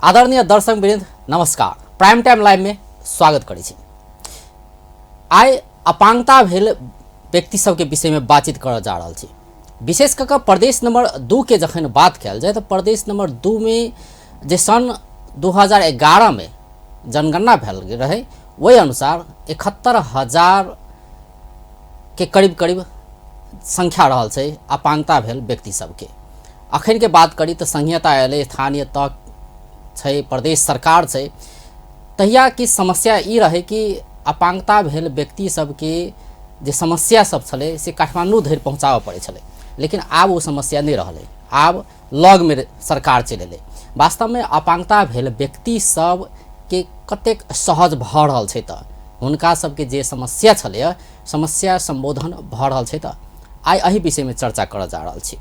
आदरणीय दर्शक वृंद नमस्कार। प्राइम टाइम लाइव में स्वागत करै छी। आइ अपांगता भेल व्यक्ति सबके विषय में बातचीत करऽ जा रहल छी। विशेष कऽ कऽ प्रदेश नंबर 2 के जखन बात कयल जाय तऽ प्रदेश नंबर 2 में जे सन 2011 में जनगणना भेल रहे ओहि अनुसार 71,000 के करीब करीब संख्या रहल छै अपांगता भेल व्यक्ति सबके। अखन के बात करी तऽ संहिता एलै, स्थानीय तह छै, प्रदेश सरकार छै, तहिया की समस्या ई रहे कि अपांगता भेल व्यक्ति सबके जे समस्या सब छलै से काठमांडू धरि पहुँचाबऽ पड़ै छलै, लेकिन आब ओ समस्या नहि रहलै, आब लगमे सरकार चलि एलै। वास्तवमे अपांगता भेल व्यक्ति सबके कतेक सहज भऽ रहल छै तऽ हुनका सबके जे समस्या छलैए समस्या सम्बोधन भऽ रहल छै तऽ आइ एहि विषयमे चर्चा करऽ जा रहल छी।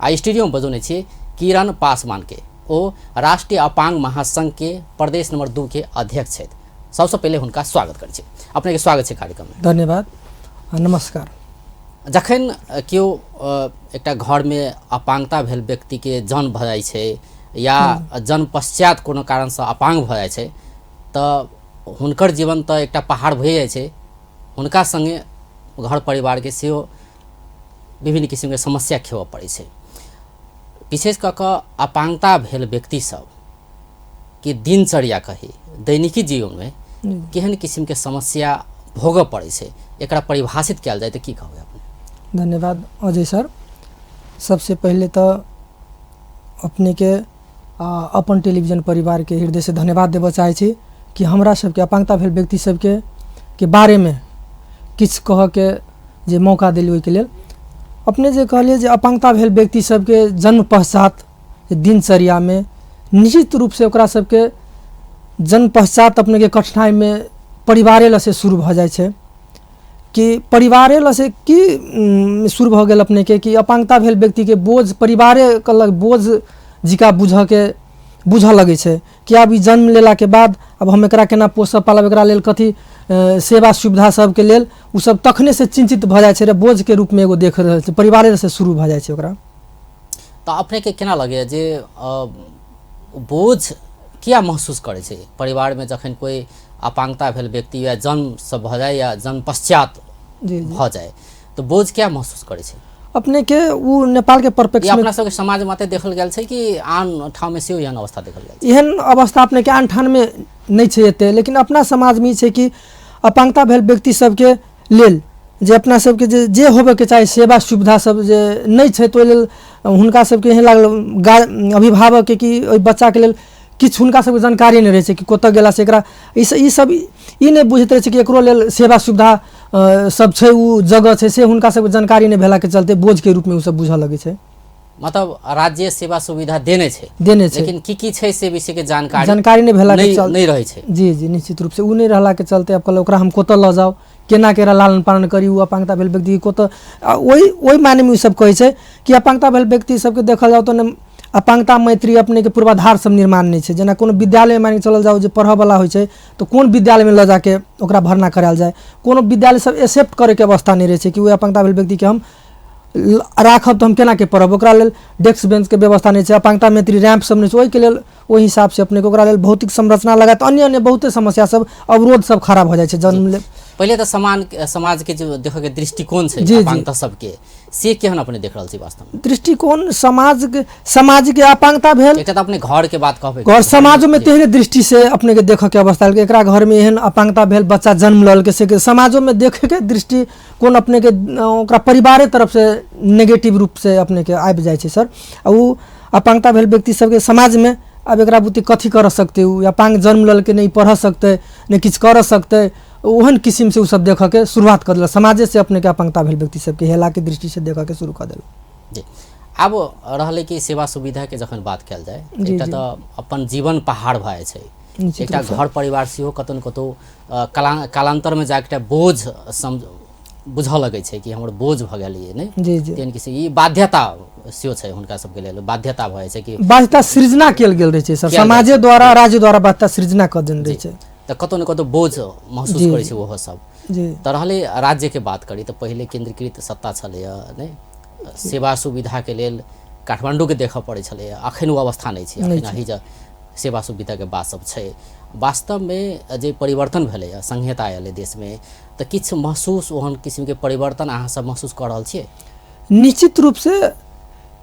आइ स्टूडियोमे बजौने छी किरण पासवानके, ओ राष्ट्रीय अपांग महासंघ के प्रदेश नंबर 2 के अध्यक्ष छथि। सबसँ पहिले हुनका स्वागत करै छी। अपनेके स्वागत छै कार्यक्रममे। धन्यवाद, नमस्कार। जखन केओ एकटा घरमे अपांगता भेल व्यक्तिके जन्म भऽ जाइ छै या जन्म पश्चात कोनो कारणसँ अपांग भऽ जाइ छै तऽ हुनकर जीवन तऽ एकटा पहाड़ भए जाइ छै, हुनका सङ्गे घर परिवारके सेहो विभिन्न किसिमके समस्या खेबऽ पड़ै छै। विशेष कऽ कऽ अपांगता भेल व्यक्ति सब के दिनचर्या कही दैनिकी जीवनमे केहन किसिमके समस्या भोगऽ पड़ै छै, एकरा परिभाषित कयल जाय तऽ की कहबै अपने? धन्यवाद अजय सर। सबसे पहिले तऽ अपनेके अपन टेलीविजन परिवारके हृदयसँ धन्यवाद देबऽ चाहै छी कि हमरा सबके अपांगता भेल व्यक्ति सबके के बारेमे किछु कहऽके जे मौका देली ओहिके लेल। अपने जे कहलियै जे अपांगता भेल व्यक्ति सबके जन्म पश्चात दिनचर्यामे निश्चित रूपसँ ओकरा सबके जन्म पश्चात अपनेके कठिनाइमे परिवारे लऽ से शुरू भऽ जाइ छै कि परिवारे लऽ से की शुरू भऽ गेल अपनेके कि अपांगता भेल व्यक्तिके बोझ परिवारे कहलक बोझ जिका बुझऽके बुझऽ लगै छै कि आब ई जन्म लेलाके बाद आब हम एकरा केना पोसब पालब, एकरा लेल कथी सेवा सुविधा सबके लेल ओसब तखनेसँ चिन्तित भऽ जाइ छै रे, बोझके रूपमे एगो देख रहल छै, परिवारे से शुरू भऽ जाइ छै ओकरा। तऽ अपनेके केना लगैए जे बोझ किया महसूस करै छै परिवारमे जखन कोइ अपांगता भेल व्यक्ति या जन्मसँ भऽ जाय या जन्म पश्चात भऽ जाय तऽ बोझ किया महसूस करै छै अपनेके? ओ नेपालके परिप्रेक्ष्य अपना सबके समाज मात्र देखल गेल छै कि आन ठाममे सेहो एहन अवस्था देखल गेल छै? एहन अवस्था अपनेके आन ठाममे नहि छै एते, लेकिन अपना समाजमे ई छै कि अपांगता भेल व्यक्ति सबके लेल जे अपना सबके जे जे होबऽके चाही सेवा सुविधा सब जे नहि छै, तऽ ओहि लेल हुनका सबके एहन लागल अभिभावकके कि ओहि बच्चाके लेल किछु हुनका सबके जानकारी नहि रहै छै कि कतऽ गेलासँ एकरा ई सब ई नहि बुझैत रहै छै कि एकरो लेल सेवा सुविधा सब छै, ओ जगह छै, से हुनका सबके जानकारी नहि भेलाके चलते बोझके रूपमे ओ सब बुझऽ लगै छै। मतलब राज्य सेवा सुविधा देने छै, देने छै, लेकिन की की छै से विषय के जानकारी जानकारी नहि भेला के चलते नहि रहै छै। जी जी, निश्चित रूप से ओ नहि रहला के चलते आब कहलक ओकरा हम कतऽ लऽ जाउ, केना के लालन पालन करी, ओ अपांगता भेल व्यक्ति कतऽ। ओहि ओहि मानेमे ओ सब कहै छै कि अपांगता भेल व्यक्ति सबके देखल जाउ तऽ ने अपांगता मैत्री अपनेके पूर्वाधार सब निर्माण नहि छै। जेना कोनो विद्यालयमे मानि कऽ चलल जाउ जे पढ़ऽवला होइ छै तऽ कोन विद्यालयमे लऽ जाके ओकरा भर्ना करायल जाय, कोनो विद्यालय सब एक्सेप्ट करैके अवस्था नहि रहै छै कि ओहि अपांगता भेल व्यक्तिके हम राखब तऽ हम केनाके पढ़ब, ओकरा लेल डेस्क बेंचके व्यवस्था नहि छै, अपांगता मैत्री रैम्प सब नहि छै, ओहिके लेल ओहि हिसाबसँ अपनेके ओकरा लेल भौतिक संरचना लगायत अन्य अन्य बहुते समस्या सब अवरोध सब खड़ा भऽ जाइ छै जन्म लेल। पहिले तऽ समाजके जे देखऽके दृष्टिकोण छै अपांगता सबके, से केहन अपने देख रहल छी वास्तवमे? दृष्टिकोण समाजके सामाजिक अपांगता भेल एकटा तऽ अपने घरके बात कहबै, घर समाजोमे तेहने दृष्टिसँ अपनेके देखऽके अवस्था एकरा घरमे एहन अपांगता भेल बच्चा जन्म ललकै, से समाजोमे देखैके दृष्टिकोण अपनेके ओकरा परिवारे तरफसँ नेगेटिव रूपसँ अपनेके आबि जाइ छै सर। आ ओ अपांगता भेल व्यक्ति सबके समाजमे आब एकरा बुते कथी करऽ सकतै, ओ अपांग जन्म ललकै, नहि पढ़ऽ सकतै नहि किछु करऽ सकतै, ओहन किसिमसँ ओ सब देखऽके शुरुआत कऽ देलक, समाजेसँ अपनेके अपांगता भेल व्यक्ति सबके हेलाके दृष्टिसँ देखऽके शुरू कऽ देलक। जी, आब रहलै कि सेवा सुविधाके जखन बात कयल जाय, एकटा तऽ अपन जीवन पहाड़ भऽ जाइ छै, एकटा घर परिवार सेहो कतौ ने कतौ कालान्तरमे जाके एकटा बोझ बुझऽ लगै छै कि हमर बोझ भऽ गेल ये, नहि? जी जी। तेहन किसी ई बाध्यता सेहो छै हुनका सबके लेल, बाध्यता भऽ जाइ छै कि बाध्यता सृजना कयल गेल रहै छै सर, समाजे द्वारा राज्य द्वारा बाध्यता सृजना कऽ देने रहै छै, तऽ कतौ ने कतौ बोझ महसूस करै छै ओहो सब। तऽ रहलै राज्यके बात करी तऽ पहिले केन्द्रीकृत सत्ता छलैए, नहि? सेवा सुविधाके लेल काठमाण्डूके देखऽ पड़ै छलैए, अखन ओ अवस्था नहि छै। अखन अही सेवा सुविधाके बात सब छै। वास्तवमे जे परिवर्तन भेलैए, संहिता एलै देशमे, तऽ किछु महसूस ओहन किसिमके परिवर्तन अहाँ सब महसूस कऽ रहल छियै? निश्चित रूपसँ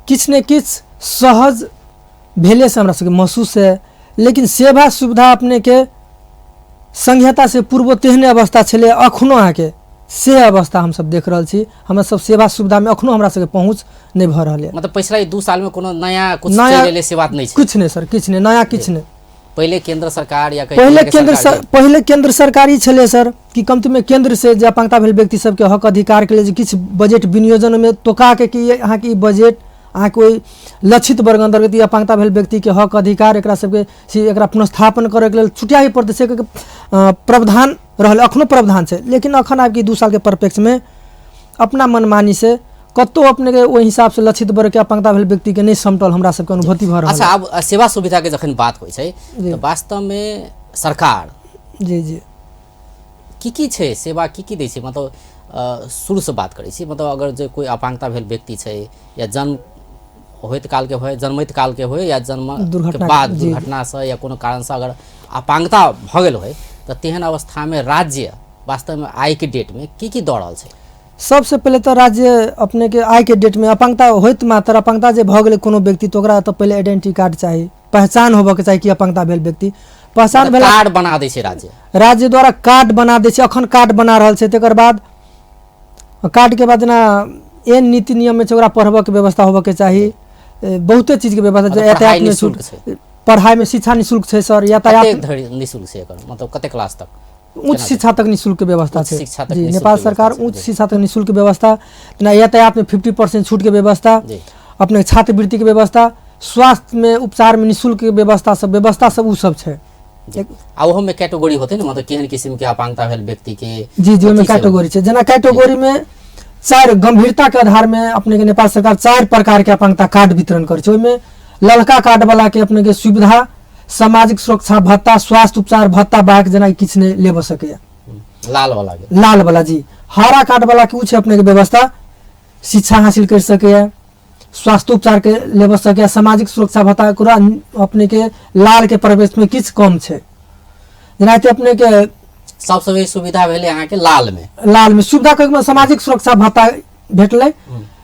किछु ने किछु सहज भेले से हमरा सबके महसूस है, लेकिन सेवा सुविधा अपनेके संहितासँ पूर्वो तेहने अवस्था छलै, अखनो अहाँके से अवस्था हमसब देख रहल छी। हमरा सब सेवा सुविधामे अखनो हमरा सबके पहुँच नहि भऽ रहल यऽ। मतलब पिछला 2 सालमे कोनो नया कुछ चलि एलै से बात नहि छै? किछु नहि सर, किछु नहि नया, किछु नहि। पहिले केंद्र सरकार या पहिले केंद्र पहिले केंद्र सरकारी छलै सर कि कमतीमे केंद्र से जे अपांगता भेल व्यक्ति सबके हक अधिकारके लेल जे किछु बजट विनियोजनमे तोकाके कि अहाँके ई बजट अहाँके ओहि लक्षित वर्ग अन्तर्गत ई अपांगता भेल व्यक्तिके हक अधिकार एकरा सबके से एकरा पुनर्स्थापन करैके लेल छुटियाही पड़तै, से प्रावधान रहल, अखनो प्रावधान छै। लेकिन अखन आबि 2 सालके परिप्रेक्ष्यमे अपना मनमानी से कतहु अपनेके ओहि हिसाबसँ लक्षित वर्गके अपांगता भेल व्यक्तिके नहि समटल हमरा सबके अनुभूति भऽ रहल। अच्छा, आब सेवा सुविधाके जखन बात होइ छै तऽ वास्तवमे सरकार जी जी की की छै सेवा, की की दै छै? मतलब शुरूसँ बात करै छी, मतलब अगर जे कोइ अपांगता भेल व्यक्ति छै या जन्म होइत कालके होय, जन्मैत कालके होय या जन्म के बाद दुर्घटनासँ या कोनो कारणसँ अगर अपांगता भऽ गेल होय, तऽ तेहन अवस्थामे राज्य वास्तवमे आइके डेटमे की की दऽ रहल छै? सबसँ पहिले तऽ राज्य अपनेके आइके डेटमे अपांगता होइत मात्र अपांगता जे भऽ गेलै कोनो व्यक्ति, तऽ ओकरा तऽ पहिले आइडेंटिटी कार्ड चाही, पहचान होबऽके चाही कि अपांगता भेल व्यक्ति। पहचान भेला कार्ड बना दै छै राज्य, राज्य द्वारा कार्ड बना दै छै, अखन कार्ड बना रहल छै। तकर बाद कार्डके बाद जेना एहन नीति नियममे छै ओकरा पढ़बऽके व्यवस्था होबऽके चाही, बहुते चीजके व्यवस्था। यातायातमे छूट, पढ़ाइमे शिक्षा निःशुल्क छै सर। यातायात निःशुल्क छै एकर मतलब कते क्लास तक? उच्च शिक्षा तक निःशुल्क व्यवस्था छै जी। नेपाल सरकार उच्च शिक्षा तक निःशुल्क व्यवस्था, जेना यातायातमे 50% छूटके व्यवस्था, अपने छात्रवृत्तिके व्यवस्था, स्वास्थ्यमे उपचारमे निःशुल्क व्यवस्था, सब व्यवस्था सब ओ सब छै। आ ओहोमे कैटेगरी होतै ने, मतलब केहन किसिमके अपांगता भेल व्यक्तिके? जी जी, ओहिमे कैटेगरी छै। जेना कैटेगरीमे 4 गंभीरताके आधारमे अपनेके नेपाल सरकार 4 प्रकारके अपांगता कार्ड वितरण करै छै। ओहिमे ललका कार्ड वालाके अपनेके सुविधा सामाजिक सुरक्षा भत्ता, स्वास्थ्य उपचार भत्ता बाक जेना किछु नहि लेबऽ सकैए। लाल वाला के? लाल वाला जी। हरा कार्ड वाला के उ छै अपने के व्यवस्था, शिक्षा हासिल कर सकैए, स्वास्थ्य उपचार के लेबऽ सकैए, सामाजिक सुरक्षा भत्ता ओकरा अपने के लाल के प्रवेश में किछु कम छै। जेनाकि अपने के सबसँ बेसी सुविधा भेलै अहाँके लाल में। लाल में सुविधा के सामाजिक सुरक्षा भत्ता भेटलै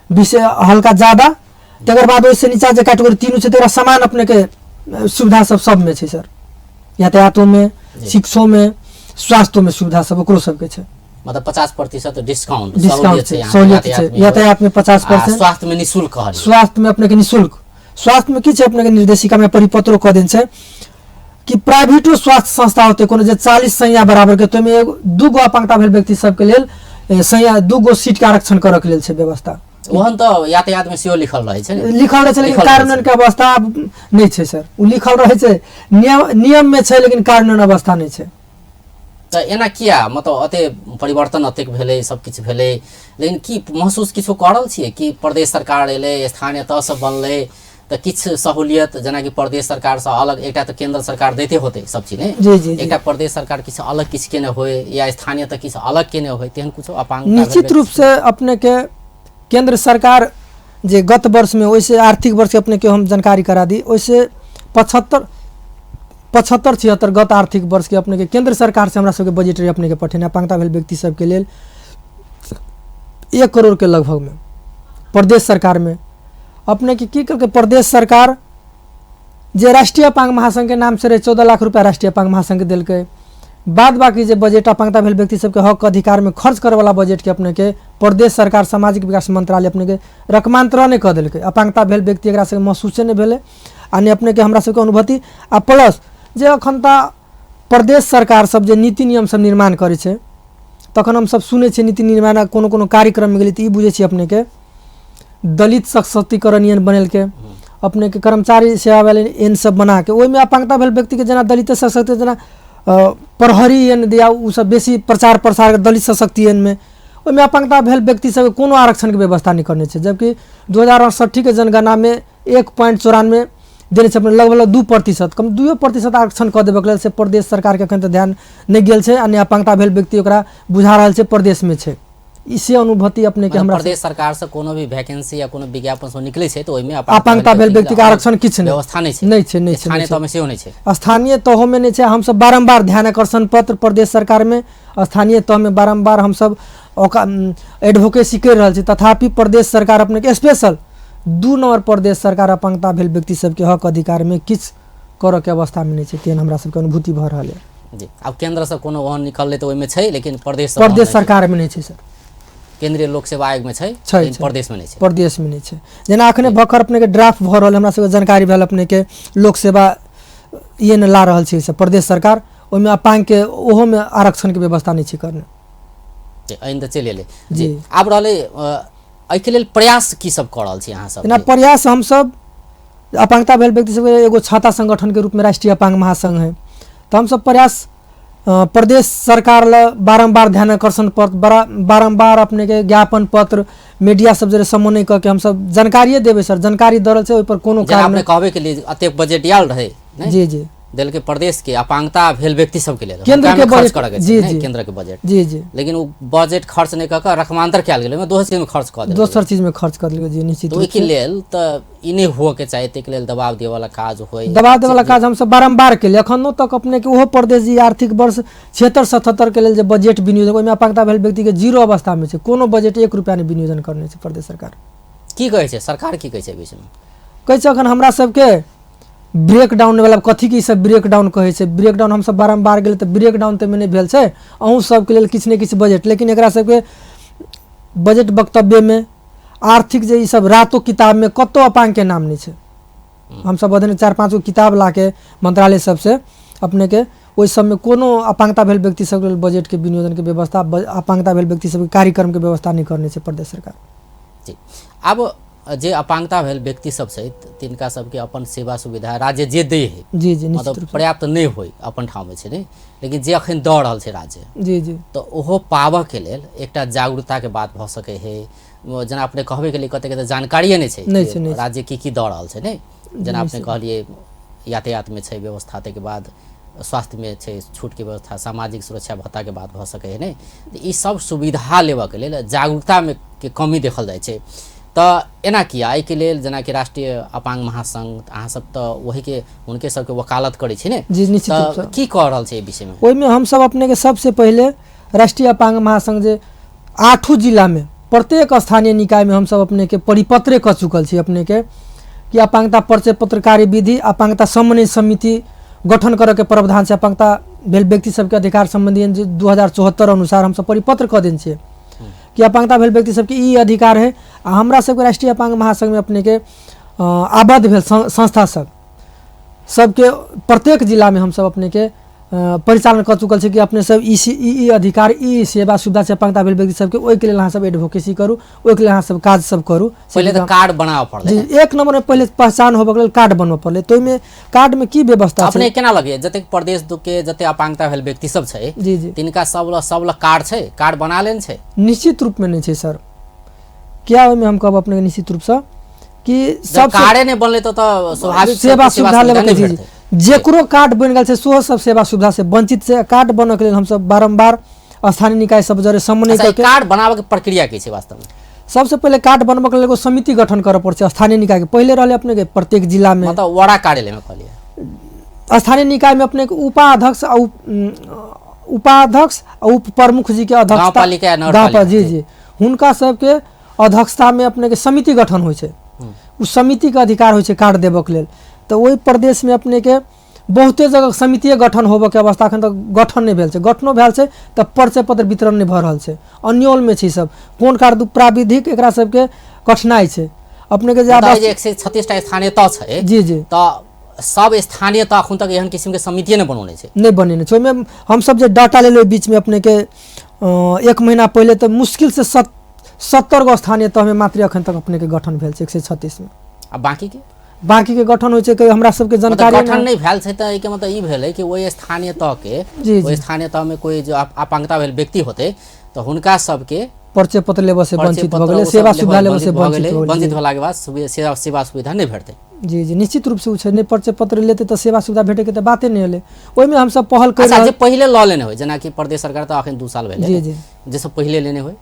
विशेष हल्का ज्यादा। तकर बाद ओहिसँ नीचा जे कैटेगरी 3 छै तकरा समान अपने के सुविधा सब सबमे छै सर। यातायातोमे, शिक्षोमे, स्वास्थ्योमे सुविधा सब ओकरो सबके छै। मतलब 50% डिस्काउंट, डिस्काउंट छै, सहूलियत छै। यातायातमे 50%, स्वास्थ्यमे निःशुल्क कहलियै। स्वास्थ्यमे अपनेके निःशुल्क। स्वास्थ्यमे की छै अपनेके निर्देशिकामे परिपत्रो कऽ देने छै कि प्राइवेटो स्वास्थ्य संस्था होतै कोनो जे 40 सैया बराबरके, तऽ ओहिमे एगो 2 गो अपांगता भेल व्यक्ति सबके लेल सैया 2 गो सीटके आरक्षण करऽके लेल छै व्यवस्था। ओहन तऽ यातायातमे सेहो लिखल रहै छै ने? लिखल रहै छै, लेकिन कार्यान्वयनके अवस्था आब नहि छै सर। ओ लिखल रहै छै, नियममे छै, लेकिन कार्यान्वयन अवस्था नहि छै। तऽ एना किया? मतलब अते परिवर्तन अतेक भेलै, सब किछु भेलै, लेकिन की महसूस किछो कऽ रहल छियै कि प्रदेश सरकार एलै, स्थानीय तह सब बनलै, तऽ किछु सहूलियत जेनाकि प्रदेश सरकारसँ अलग एकटा तऽ केंद्र सरकार दैते होतै सब चीज ने? जी जी। एकटा प्रदेश सरकार किछु अलग किछु केने होय या स्थानीय तऽ किछु अलग केने होय, तेहन किछो अपांगता? निश्चित रूपसँ अपनेके केंद्र सरकार जे गत वर्षमे, ओहिसँ आर्थिक वर्षके अपनेके हम जानकारी करा दी, ओहिसँ 75 76 गत आर्थिक वर्षके अपनेके केंद्र सरकारसँ हमरा सबके बजट रहे अपनेके पठेने अपांगता भेल व्यक्ति सबके लेल 1 करोड़के लगभगमे। प्रदेश सरकारमे अपनेके की केलकै प्रदेश सरकार जे राष्ट्रीय अपांग महासंघके नामसँ रहै 14 लाख रुपैआ राष्ट्रीय अपांग महासंघके देलकै। बाद बाकी जे बजट अपांगता भेल व्यक्ति सबके हक अधिकारमे खर्च करऽवला बजटके अपनेके प्रदेश सरकार सामाजिक विकास मंत्रालय अपनेके रकमान्तरण कऽ देलकै। अपांगता भेल व्यक्ति एकरा सबके महसूसे नहि भेलै आ नहि अपनेके हमरा सबके अनुभूति। आ प्लस जे अखन तऽ प्रदेश सरकार सब जे नीति नियम सब निर्माण करै छै, तखन हमसब सुनै छियै नीति निर्माण कोनो कोनो कार्यक्रममे गेलियै तऽ ई बुझै छियै अपनेके दलित सशक्तिकरण एहन बनेलकै, अपनेके कर्मचारी सेवा एहन सब बनाके ओहिमे अपांगता भेल व्यक्तिके जेना दलित सशक्त जेना प्रहरी एहन दिया ओ सब बेसी प्रचार प्रसार दलित सशक्तिकरणमे, ओहिमे अपांगता भेल व्यक्ति सबके कोनो आरक्षणके व्यवस्था नहि करने छै। जबकि 2068के जनगणनामे 1.94 देने छै अपने लगभग 2%, कम 2% आरक्षण कऽ देबऽके लेल से प्रदेश सरकारके एखन तऽ ध्यान नहि गेल छै आ नहि अपांगता भेल व्यक्ति ओकरा बुझा रहल छै प्रदेशमे छै। ई से अनुभूति अपने के हमरा प्रदेश सरकार से कोनो भी वैकेंसी या कोनो विज्ञापन सब निकलै छै तऽ ओहिमे अपांगता भेल व्यक्ति के आरक्षण किछु नहि, व्यवस्था नहि छै, नहि छै, नहि छै, स्थानीय तहमे सेहो नहि छै। स्थानीय तहोमे नहि छै। हमसब बारम्बार ध्यान आकर्षण पत्र प्रदेश सरकारमे स्थानीय तहमे बारम्बार हमसब एडवोकेसी करि रहल छी, तथापि प्रदेश सरकार अपने के स्पेशल 2 नंबर प्रदेश सरकार अपांगता भेल व्यक्ति सबके हक अधिकारमे किछु करऽके अवस्थामे नहि छै, तेहन हमरा सबके अनुभूति भऽ रहल यऽ। जी, आब केन्द्रसँ कोनो ओहन निकललै तऽ ओहिमे छै, लेकिन प्रदेश प्रदेश सरकारमे नहि छै सर। केंद्रीय लोक सेवा आयोगमे छै, लेकिन प्रदेशमे नहि छै। प्रदेशमे नहि छै। जेना अखने भखर अपनेके ड्राफ्ट भऽ रहल, हमरा सबके जानकारी भेल अपनेके लोक सेवा ये ने ला रहल छै से प्रदेश सरकार, ओहिमे अपांगके ओहोमे आरक्षणके व्यवस्था नहि छै करने। एहन तऽ चलि एलै। जी, आब रहलै एहिके लेल प्रयास की सब कऽ रहल छी अहाँ सब? जेना प्रयास हमसब अपांगता भेल व्यक्ति सबके एगो छाता संगठनके रूपमे राष्ट्रीय अपांग महासंघ है, तऽ हमसब प्रयास प्रदेश सरकार ल बारम्बार ध्यान आकर्षण पत्र, बारम्बार अपनेके ज्ञापन पत्र मीडिया सब जरे समन्वय कऽ के हमसब जानकारिए देबै सर, जानकारी दऽ रहल छै, ओहिपर कोनो जेना अपने कहबे के लिए अतेक बजट आयल रहै नहि? जी जी, देलकै प्रदेश के अपांगता भेल व्यक्ति सबके लेल केंद्र के खर्च करऽ के जी जी, केंद्र के बजट। जी जी, लेकिन ओ बजट खर्च नहि कऽ कऽ रकमांतर कयल गेलै, ओहिमे दोसर चीज में खर्च कऽ देलकै, दोसर चीज में खर्च कऽ देलकै। जी निश्चित। ओहिके लेल तऽ ई नहि हुअ के चाही, ताहिके लेल दबाव दिअ वाला काज होइ, दबाव देवला काज हमसब बारम्बार केलियै। एखनो तक अपने के ओहो प्रदेश जी आर्थिक वर्ष 76-77 के लेल जे बजट विनियोजन, ओहिमे अपांगता भेल व्यक्ति के जीरो अवस्था में छै, कोनो बजट 1 रुपया नहि विनियोजन करने छै प्रदेश सरकार। की कहै छै सरकार, की कहै छै विषयमे? कहै छै अखन हमरा सबके ब्रेक डाउन वाला कथी के सब ब्रेक डाउन कहै छै, ब्रेक डाउन हमसब बारम्बार गेलै तऽ ब्रेक डाउन तऽ नहि भेल छै, अहूँ सबके लेल किछु ने किछु बजट, लेकिन एकरा सबके बजट वक्तव्यमे आर्थिक जे ई सब रातो किताबमे कतहु अपांगके नाम नहि छै। हमसब अधने 4-5 गो किताब लाके मंत्रालय सबसे अपनेके ओहि सबमे कोनो अपांगता भेल व्यक्ति सबके लेल बजटके विनियोजनके व्यवस्था, अपांगता भेल व्यक्ति सबके कार्यक्रमके व्यवस्था नहि करने छै प्रदेश सरकार। जी, आब जे अपांगता भेल व्यक्ति सब छै तिनका सबके अपन सेवा सुविधा राज्य जे दै है, जी जी, मतलब पर्याप्त नहि होइ अपन ठाममे छै नहि, लेकिन जे अखन दऽ रहल छै राज्य, जी जी, तऽ ओहो पाबऽके लेल एकटा जागरूकताके बात भऽ सकै है। जेना अपने कहबे के लिए कते कते जानकारिए नहि छै राज्य की की दऽ रहल छै नहि, जेना अपने कहलियै यातायातमे छै व्यवस्था, ताहिके बाद स्वास्थ्यमे छै छूटके व्यवस्था, सामाजिक सुरक्षा भत्ताके बात भऽ सकै है नहि, तऽ ई सब सुविधा लेबऽके लेल जागरूकतामे के कमी देखल जाइ छै। तऽ एना किया? एहिके लेल जेनाकि राष्ट्रीय अपांग महासंघ अहाँ सब तऽ वहीके हुनके सबके वकालत करै छी ने, जी निश्चित रूपसँ। तऽ की कऽ रहल छै एहि विषयमे? ओहिमे हमसब अपनेके सबसे पहिले राष्ट्रीय अपांग महासंघ जे 8 जिलामे प्रत्येक स्थानीय निकायमे हमसब अपनेके परिपत्रे कऽ चुकल छी अपनेके कि अपांगता परिचय पत्र कार्यविधि, अपांगता समन्वय समिति गठन करऽके प्रावधान छै, अपांगता भेल व्यक्ति सबके अधिकार सम्बन्धी 2074 अनुसार हमसब परिपत्र कऽ देने छियै कि अपांगता भेल व्यक्ति सबके ई अधिकार है। आ हमरा सबके राष्ट्रीय अपांग महासंघमे अपनेके आबद्ध भेल संस्था सब सबके प्रत्येक जिलामे हमसब अपनेके परिचालन कऽ चुकल छै कि अपने सब ई ई अधिकार, ई सेवा सुविधा छै अपांगता भेल व्यक्ति सबके, ओहिके लेल अहाँ सब एडवोकेसी करू, ओहिके लेल अहाँ सब काज सब करू। पहिले तऽ कार्ड बनाबऽ पड़लै जी, 1 नंबर में पहिले पहचान होबऽ के लेल कार्ड बनबऽ पड़लै, तऽ ओहिमे कार्ड में की व्यवस्था अपने केना लगैए जतेक प्रदेश के जते अपांगता भेल व्यक्ति सब छै, जी जी, तिनका सब लग कार्ड छै, कार्ड बना लेने छै? निश्चित रूप में नहि छै सर। क्या ओहिमे हम कहब अपने निश्चित रूपसँ कि सब कार्डे नहि बनलै तऽ स्वाभाविक सेवा सुविधा लेबऽ के जेकरो कार्ड बनि गेल छै सेहो सब सेवा सुविधा से वंचित छै। कार्ड बनऽ के लेल हमसब बारम्बार स्थानीय निकाय सब जरे समन्वय करके कार्ड बनाबऽ के प्रक्रिया की छै वास्तवमे? सबसे पहिले कार्ड बनबऽ के लेल एगो समिति गठन करऽ पड़ै छै स्थानीय निकाय के। पहिले रहलै अपने के प्रत्येक जिला में, मतलब वड़ा कार्यालय में कहलियै, स्थानीय निकाय में अपने के उपाध्यक्ष आ उपाध्यक्ष आ उप प्रमुख जी के अध्यक्षता, गाँवपालिका, जी जी, हुनका सबके अध्यक्षता में अपने के समिति गठन होइ छै, उ समिति के अधिकार होइ छै कार्ड देबऽ के लेल। तऽ ओहि प्रदेश में अपने के बहुते जगह समितिये गठन होबऽ के अवस्था एखन तक गठन नहि भेल छै, गठनो भेल छै तऽ परिचय पत्र वितरण नहि भऽ रहल छै, अन्योलमे छै सब, कोन कार्ड प्राविधिक एकरा सबके कठिनाइ छै अपने के। जे 136 टा स्थानीय तह छै, जी जी, तऽ सब स्थानीय तह एखन तक एहन किसिम के समितिये नहि बनौने छै, नहि बनेने छै। ओहिमे हमसब जे डाटा लेलियै बीचमे अपने के 1 महीना पहिले, तऽ मुश्किल से 70 गो स्थानीय तहमे मात्र एखन तक अपने के गठन भेल छै 136 मे। आ बाकी के? बाकी के गठन होइ छै कि हमरा सबके जानकारी गठन नहि भेल छै, तऽ एहिके मतलब ई भेलै कि ओहि स्थानीय तह के, ओहि स्थानीय तह में कोई जो अपांगता भेल व्यक्ति होतै तऽ हुनका सबके परिचय पत्र लेबऽ से वंचित भऽ गेलै, सेवा सुविधा लेबऽ से वंचित भेलाके बाद सेवा सुविधा नहि भेटतै। जी जी, निश्चित रूप से ओ छै, नहि परिचय पत्र लेतै तऽ सेवा सुविधा भेटैके तऽ बाते नहि एलै। ओहिमे हमसब पहल कर जे पहिले लऽ लेने होइ, जेनाकि प्रदेश सरकार तऽ अखन 2 साल भेलै, जी जी, जे सब पहिले लेने होइ,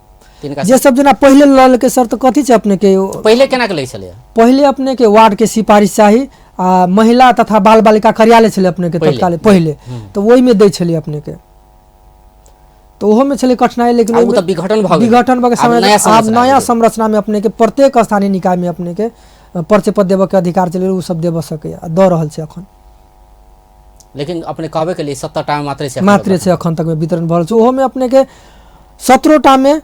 तिनका जे सब जेना पहिले लऽ लेलकै सर, तऽ कथी छै अपने के, पहिले केना के लै छलैया? पहिले अपने के वार्ड के सिफारिश चाही आ महिला तथा बाल बालिका कार्यालय छलै अपने के पहिले। तत्काल पहिले, तऽ ओहिमे दै छलै अपने के, तऽ ओहोमे छलै कठिनाइ, लेकिन आब ओ ओहिमे तऽ विघटन भऽ गेलै। विघटन भऽ के आब समय नया आब संरचना नया आबि गेलै। संरचना में अपने के प्रत्येक स्थानीय निकाय में अपने के परिचय पत्र देबऽ के अधिकार चलि गेलै, ओ सब देबऽ सकैया आ दऽ रहल छै अखन। लेकिन अपने कहबे के लिए 70 टा मात्रे छै अखन। मात्रे छै अखन तक में वितरण भऽ रहल छै। ओहोमे अपने के 17 टा में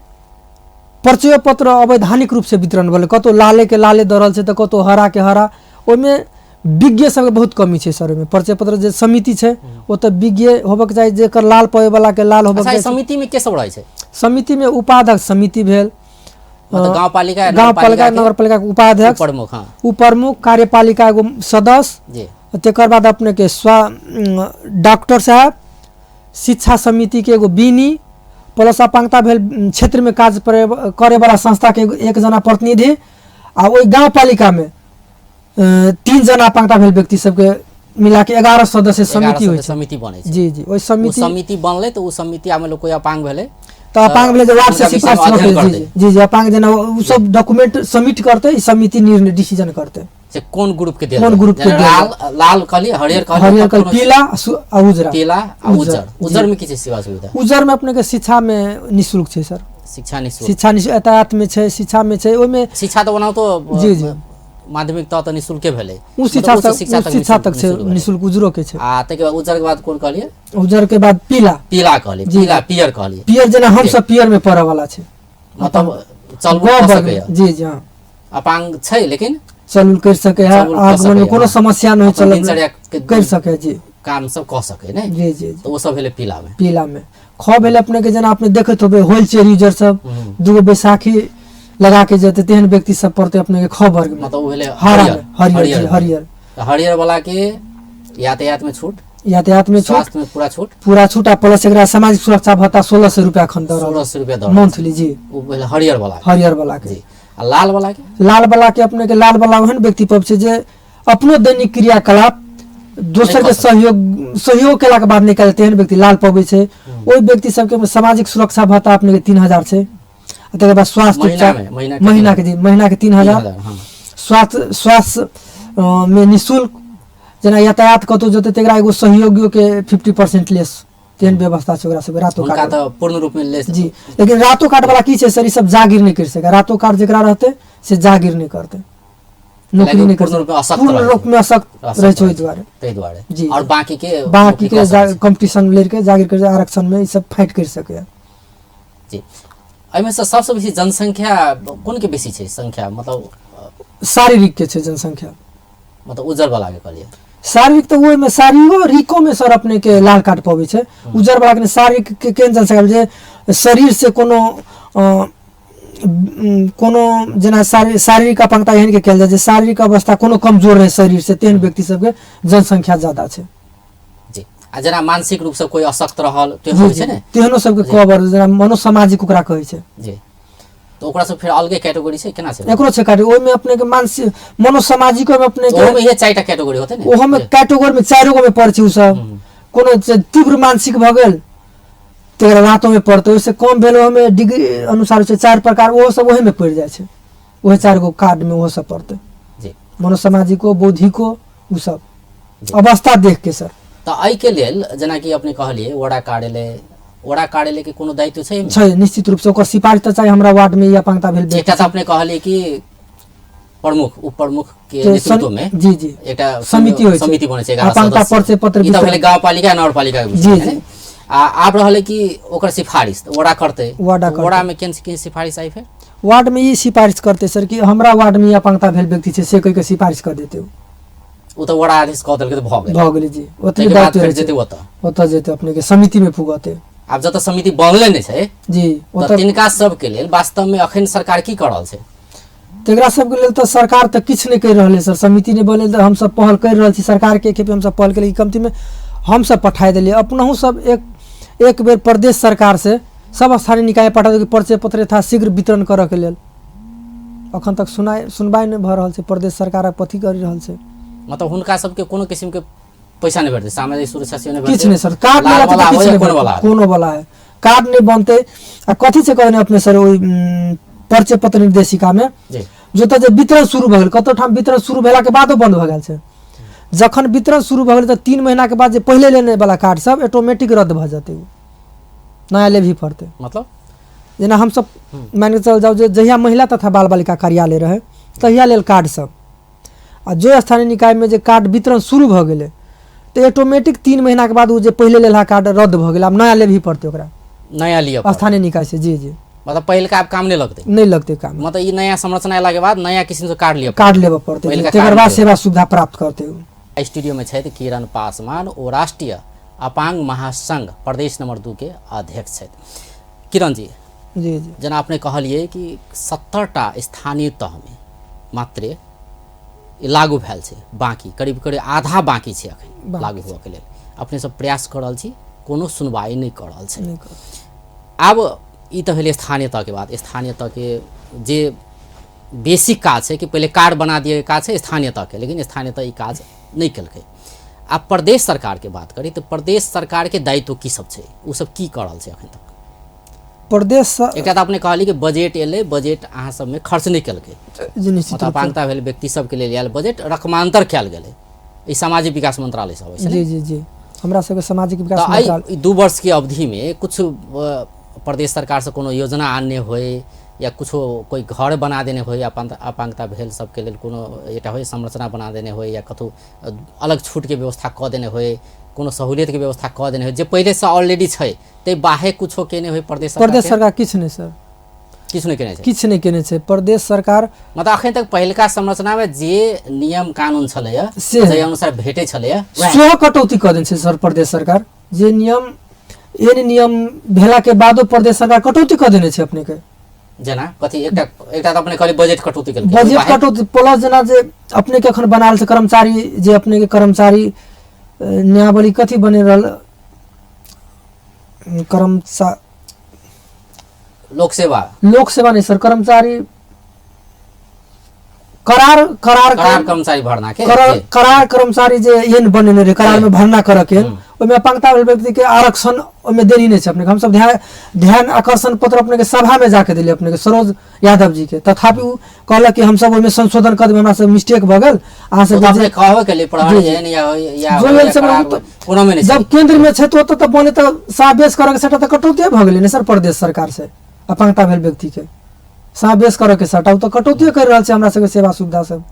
परिचय पत्र अवैधानिक रूप से वितरण भेलै। कतौ लाले के लाले दऽ रहल छै तऽ कतौ हरा के हरा। ओहिमे विज्ञ सबके बहुत कमी छै सर। ओहिमे परिचय पत्र जे समिति छै ओ तऽ विज्ञ होबऽके चाही, जेकर लाल पबै वाला के लाल होबऽके अच्छा, ई चाही। समिति में के सब रहै छै? समिति में उपाध्यक्ष समिति भेल, मतलब गाउँपालिका, गाउँपालिका, नगरपालिका के नगरपालिका के उपाध्यक्ष, प्रमुख, हाँ, उपप्रमुख, कार्यपालिका एगो सदस्य जी, तेकर बाद अपने के डॉक्टर साहब, शिक्षा समिति के एगो बीनी, प्लस अपांगता भेल क्षेत्र में काज करे वाला संस्था के एक जना प्रतिनिधि आ ओहि गाउँपालिका में 3 जना अपांगता भेल व्यक्ति सबके मिला के 11 सदस्य समिति होइ छै। समिति बनै छै। जी जी, ओहि ओ समिति समिति बनलै तऽ ओ समिति आमे लोग कोई अपांग भेलै तऽ अपांग भेलै जे वार्ड से हुनका विषयमे सिफारिश अध्ययन करतै। करतै। जी जी जी, अपांग जेना ओ सब डॉक्यूमेंट सबमिट करतै, ई समिति निर्णय डिसीजन करतै से कोन ग्रुप के देल कोन जाय। ग्रुप के जेना देल लाल, लाल कहली, हरियर कहली, हरियर तब कल कोनो पीला आ उजरा। पीला आ उज्जर, उज्जर। उज्जर में की छै सेवा सुविधा? उज्जर में अपने के शिक्षा में निःशुल्क छै सर। शिक्षा निःशुल्क। शिक्षा निःशुल्क, यातायात में छै, शिक्षा में छै, ओहिमे शिक्षा तऽ ओना तो जी, जी। माध्यमिक तह तऽ निःशुल्के भेलै। ओ शिक्षा मतलब तक, शिक्षा ओ तक शिक्षा तक छै निःशुल्क भेलै। निःशुल्क उजरो के छै। आ ताहिके बाद उज्जर के बाद कोन कहलियै? उज्जर के बाद पीला। पीला कहलियै, पीला पियर कहलियै। पियर जेना हम सब पियर में पढ़ऽ वाला छै, मतलब चलबो ग कऽ वर्ग सकैया। जी जी, हाँ, अपांग छै लेकिन चल कर सके है, चल कऽ आगमन में सकैया, कोनो हाँ। समस्या नहीं अपन चल दिनचर्या के कर सके। जी, काम सब कऽ सके ने। जी जी। तऽ ओ सब भेलै पीला में। पीला में ख भेलै अपने के जेना अपने देखैत होबै व्हील चेयर यूजर सब, दूगो बैसाखी लगा के जेतै तेहन व्यक्ति सब पड़तै अपने के ख वर्ग में। मतलब ओ भेलै हरा हरियर। में, हरियर, जी, हरियर। हरियर। तऽ हरियर वाला के यातायात में छूट, यातायात में छूट, स्वास्थ्य में पूरा छूट, पूरा छूट आ प्लस एकरा सामाजिक सुरक्षा भत्ता 1600 रुपया एखन दऽ रहल 1600 रुपया दऽ रहल। मंथली। जी, ओ भेलै हरियर वाला। हरियर वाला के। जी, आ लाल वाला के? लाल वाला के अपने के लाल वाला ओहन व्यक्ति पर छै जे अपनो दैनिक क्रियाकलाप दोसर के सहयोग केला के बाद निकाल तेहन व्यक्ति लाल पबै छै। ओहि व्यक्ति सबके सामाजिक सुरक्षा भत्ता अपने के 3000 छै आ तकर बाद स्वास्थ्य महीना उपचार में, महीना के महीना के, जी, महीना के 3000। 3000, हाँ। स्वास्थ्य में निःशुल्क, जेना यातायात कतौ जेतै तकरा एगो सहयोगियो के 50% लेस, तेहन व्यवस्था छै ओकरा सबके। रातो हुनका कार्ड तऽ पूर्ण रूप में लेस। जी, लेकिन रातो कार्ड वाला की छै सर, ई सब जागीर नहि करि सकै। रातो कार्ड जेकरा रहतै से जागीर नहि करतै, नौकरी नहि पूर्ण रूपमे करतै, अशक्त पूर्ण रहै छै। रूप में अशक्त अशक्त रहै छै ओहि रहै छै। दुआरे। ताहि दुआरे जी, और जी। बाकी के बाकी नौकरी के कऽ सकै छै। कंपटीशन लड़ि के जागीर कर आरक्षण में ई सब फाइट करि सकैए। जी, एहिमे से सबसँ बेसी जनसंख्या कोन के बेसी छै संख्या, मतलब शारीरिक के छै जनसंख्या, मतलब उज्जर वाला के कहलियै। शारीरिक तऽ ओहिमे शारीरिको रिको में सर अपने के लाल कार्ड पबै छै। उज्जर वाला के शारीरिक के केहन जनसंख्या जे शरीर से कोनो कोनो जेना शारीरिक अपांगता एहन के कयल जाय जे शारीरिक अवस्था कोनो कमजोर रहै शरीर से, तेहन व्यक्ति सबके जनसंख्या ज्यादा छै। जी, आ जेना मानसिक रूप से कोई अशक्त रहल तेहन होइ छै ने, तेहनो सबके कवर जेना मनोसामाजिक ओकरा कहै छै। जी, तऽ ओकरा सब फेर अलगे कैटेगरी छै, केना छै? एकरो छै कैटेगरी, ओहिमे अपने के मानसिक मनोसामाजिक ओहिमे अपने के ओहोमे इहे चारिटा कैटेगरी होतै ने? ओहोमे कैटेगरी में चारि गो में पड़ै छै। ओ सब कोनो जे तीव्र मानसिक भऽ गेल तकरा रातोमे पड़तै, ओहिसँ कम भेल ओहोमे डिग्री अनुसार छै चारि प्रकार, ओहो सब ओहिमे पड़ि जाइ छै, ओहे चारि गो कार्डमे ओहो सब पड़तै। जी, मनोसामाजिको बौद्धिको ओ सब अवस्था देख के सर। तऽ एहिके लेल जेनाकि अपने कहलियै वडा कार्यालय, वडा कार्यालय के कोनो दायित्व छै एहिमे? छै निश्चित रूप से, ओकर सिफारिश तऽ चाही हमरा वार्ड में ई अपांगता भेल व्यक्ति। एकटा तऽ अपने कहलियै कि प्रमुख उप प्रमुख के के नेतृत्व में जी जी एकटा समिति होइ छै। समिति बनै छै 11 अपांगता सदस्य। परिचय पत्र ई तऽ वितरण। भेलै गाउँपालिका नगरपालिका के जी, विषय, जी। है ने? आ आब रहलै कि ओकर सिफारिश तऽ वडा करतै, वडा करतै। वडा में केहन केहन सिफारिश आई फेर? वार्ड में ई सिफारिश करतै सर कि हमरा वार्ड में ई अपांगता भेल व्यक्ति छै, से कहि के सिफारिश कर देतै। ओ तऽ वडा आदेश कऽ देलकै तऽ भऽ गेल, भऽ गेलै जी, ओतबे ताहिके बाद दायित्व फेर रहै छै। जेतै ओतऽ, ओतऽ जेतै अपने के समिति में पुगतै। आब जतऽ समिति बनले नहि छै जी, तऽ ओतऽ तिनका सबके लेल वास्तव में अखन सरकार की कऽ रहल छै? तकरा सबके लेल तऽ सरकार तऽ किछु नहि करि रहल है सर। समिति नहि बनल तऽ हमसब पहल करि रहल छी, सरकारके एक खेप हमसब पहल केलियै, कमतीमे हमसब पठाय देलियै। अपनहु सब एक बेर प्रदेश सरकार से सब स्थानीय निकाय पठा देलियै परिचय पत्र यथाशीघ्र वितरण करऽके लेल। अखन तक सुनवाइ नहि भऽ रहल छै, प्रदेश सरकार कथी करि रहल छै? मतलब हुनका सबके कोनो किसिमके पैसा नहि भेटतै, सामाजिक सुरक्षा सेहो नहि भेटतै, किछु नहि सर। कार्ड लाल वाला वाला किछु हो या नहि कोनो भेटतै, वाला कोनो वाला है कार्ड नहि बनतै। आ कथी छै कहने अपने सर ओहि परिचय पत्र निर्देशिकामे जी जतऽ जे वितरण शुरू भऽ गेल, कतौ ठाम वितरण शुरू भेलाके बादो बन्द भऽ गेल छै। जखन वितरण शुरू भऽ गेलै तऽ 3 महीनाके बाद जे पहिले लेने वाला कार्ड सब ऑटोमेटिक रद्द भऽ जेतै, ओ नया लेबही पड़तै। मतलब जेना हमसब मानि कऽ चल जाउ जे जहिया महिला तथा बाल बालिका कार्यालय रहै तहिया लेल कार्ड सब, आ जे स्थानीय निकायमे जे कार्ड वितरण शुरू भऽ गेलै तऽ ऑटोमेटिक 3 महीनाके बाद ओ जे पहिले लेलहा कार्ड रद्द भऽ गेलै, आब नया लेबही पड़तै ओकरा नया लिअ पड़तै। स्थानीय निकाय से। जी जी। मतलब पहिलका आब काम नहि लगतै? नहि लगतै काम। मतलब ई नया संरचना अयलाके बाद नया किसिमसँ कार्ड लिअ कार्ड लेबऽ पड़तै, पहिलका तकर कार्ड बाद लेबऽ। सेवा सुविधा प्राप्त करतै ओ। स्टूडियो में छथि किरण पासवान, ओ राष्ट्रीय अपांग महासंघ प्रदेश नंबर 2 के अध्यक्ष छथि। किरण जी, जी जी। जेना अपने कहलिए कि 70टा स्थानीय तहमे मात्रे ई लागू भेल छै, बाकी करीब करीब आधा बाकी छै अखन बाकी लागू होबऽके लेल। अपने सब प्रयास कऽ रहल छी, कोनो सुनवाई नहि कऽ रहल छै। नहि कर। आब ई तऽ भेलै स्थानीय तहके बात। स्थानीय तहके जे बेसिक काज छै कि पहिले कार्ड बना दिए काज छै स्थानीय तहके, लेकिन स्थानीय तह ई काज नहि केलकै। आब प्रदेश सरकारके बात करी तऽ प्रदेश सरकारके दायित्व की सब छै, ओ सब की कऽ रहल छै अखन तक? प्रदेश एकटा तऽ अपने कहली कि बजट एलै, बजट अहाँ सबमे खर्च नहि केलकै, जी निश्चित मतलब अपांगता भेल व्यक्ति सबके लेल आयल बजट रकमान्तर कयल गेलै, ई सामाजिक विकास मंत्रालय सब होइ छै ने? जी जी जी। हमरा सबके सामाजिक विकास तऽ मंत्रालय एहि 2 वर्ष के अवधिमे कुछ प्रदेश सरकार से कोनो योजना आनने होय या कुछो कोई घर बना देने होय अपांगता भेल सबके लेल, कोनो एकटा होय संरचना बना देने होय या कतहु अलग छूटके व्यवस्था कऽ देने होय, कोनो सहूलियतके व्यवस्था कऽ देने होय जे पहिलेसँ ऑलरेडी छै, ताहि बाहे कुछो केने होय प्रदेश सरकार? प्रदेश सरकार किछु नहि सर, किछु नहि केने छै। किछु नहि केने छै प्रदेश सरकार। मतलब अखन तक पहिलका संरचनामे जे नियम कानून छलैया से जाहि अनुसार भेटै छलैया सेहो कटौती कऽ देने छै सर प्रदेश सरकार। जे नियम एहन नियम भेलाके बादो प्रदेश सरकार कटौती कऽ देने छै अपनेके। जेना कथी? एकटा एकटा तऽ अपने कहलियै बजट कटौती केलकै, बजट कटौती प्लस जेना जे अपनेके एखन बनायल छै कर्मचारी, जे अपनेके कर्मचारी नियमावली कथी बनि रहल कर्मचा लोक सेवा, लोक सेवा नहि सर, कर्मचारी करार करार करार कर्मचारी भर्ना के करार करार कर्मचारी जे एहन बनेने रहै करार में भर्ना करऽ के, ओहिमे अपांगता भेल व्यक्ति के आरक्षण ओहिमे देनी नहि छै अपने के। हमसब ध्यान ध्यान आकर्षण पत्र अपने के सभा में जाके दिलियै अपने के सरोज यादव जी के, तथापि ओ कहलक कि हमसब ओहिमे संशोधन कऽ देबै, हमरा सब मिस्टेक भऽ गेल अहाँ ओ सब तऽ अपने कहबे केलियै प्रहरी एहन या या जो या एहन सब करार तऽ- कोनो मे नहि छै। जब केंद्र में छै तऽ ओतऽ तऽ बने तऽ समावेश करऽ के सटा तऽ कटौतिये भऽ गेलै ने सर। प्रदेश सरकार से अपांगता भेल व्यक्ति के समावेश करऽ के सटा ओ तऽ कटौतिये करि रहल छै हमरा सबके सेवा सुविधा सब।